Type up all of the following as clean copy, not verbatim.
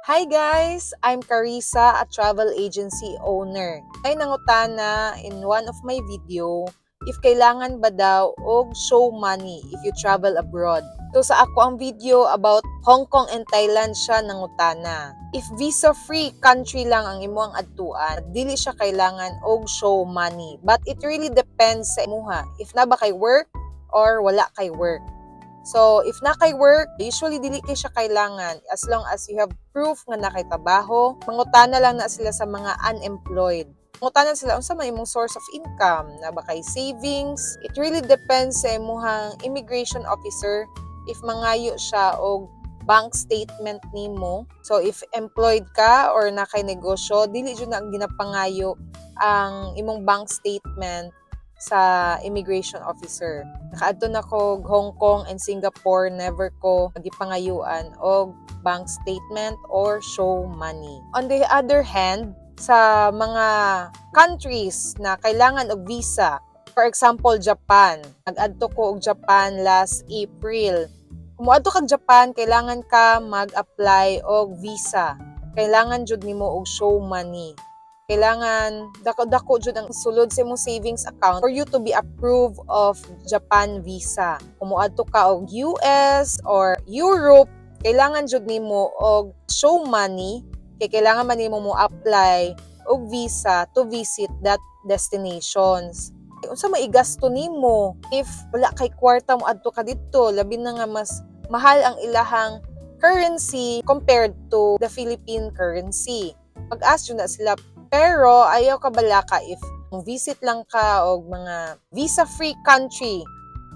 Hi guys! I'm Carissa, a travel agency owner. Ay nangutana in one of my video if kailangan ba daw og show money if you travel abroad. So sa akoang video about Hong Kong and Thailand siya nangutana. If visa-free country lang ang imong adtuan, dili siya kailangan og show money. But it really depends sa imuha. If naa ba kay work or wala kay work. So, if naa kay work, usually dili kay siya kailangan as long as you have proof nga naa kay trabaho. Mangutana lang na sila sa mga unemployed. Mangutana sila unsa man imong source of income, naa ba kay savings. It really depends sa imuhang immigration officer if mangayo siya og bank statement nimo. So if employed ka or naa kay negosyo, dili jud na ang ginapangayo ang imong bank statement sa immigration officer. Nakaadto na ko Hong Kong and Singapore, never ko gipangayuan og bank statement or show money. On the other hand, sa mga countries na kailangan og visa, for example, Japan. Nag-adto ko og Japan last April. Kung moadto kag Japan, kailangan ka mag-apply og visa. Kailangan jud nimo og show money. Kailangan dako-dako jud ang sulod sa imong savings account for you to be approved of Japan visa. Kung moadto ka og US or Europe, kailangan jud nimo og show money kay kailangan man nimo mo apply og visa to visit that destinations. Unsa may igasto nimo if wala kay kwarta mo adto ka didto, labi na nga mas mahal ang ilahang currency compared to the Philippine currency? Pag-ask jud na sila, pero ayaw ka balaka if visit lang ka og mga visa-free country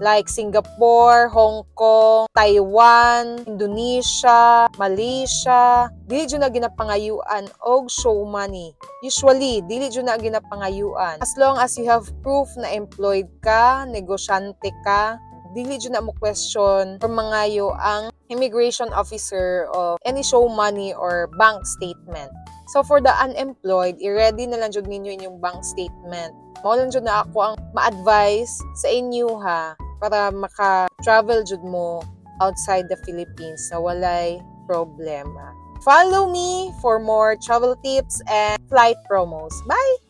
like Singapore, Hong Kong, Taiwan, Indonesia, Malaysia, dili jud na ginapangayuan og show money. Usually, dili jud na ginapangayuan. As long as you have proof na employed ka, negosyante ka, dili jud na mo question or mangayo ang immigration officer of any show money or bank statement. So for the unemployed, i-ready na lang jud ninyo inyong bank statement. Mao lang jud na ako ang ma-advise sa inyo ha, para maka-travel jud mo outside the Philippines na walay problema. Follow me for more travel tips and flight promos. Bye!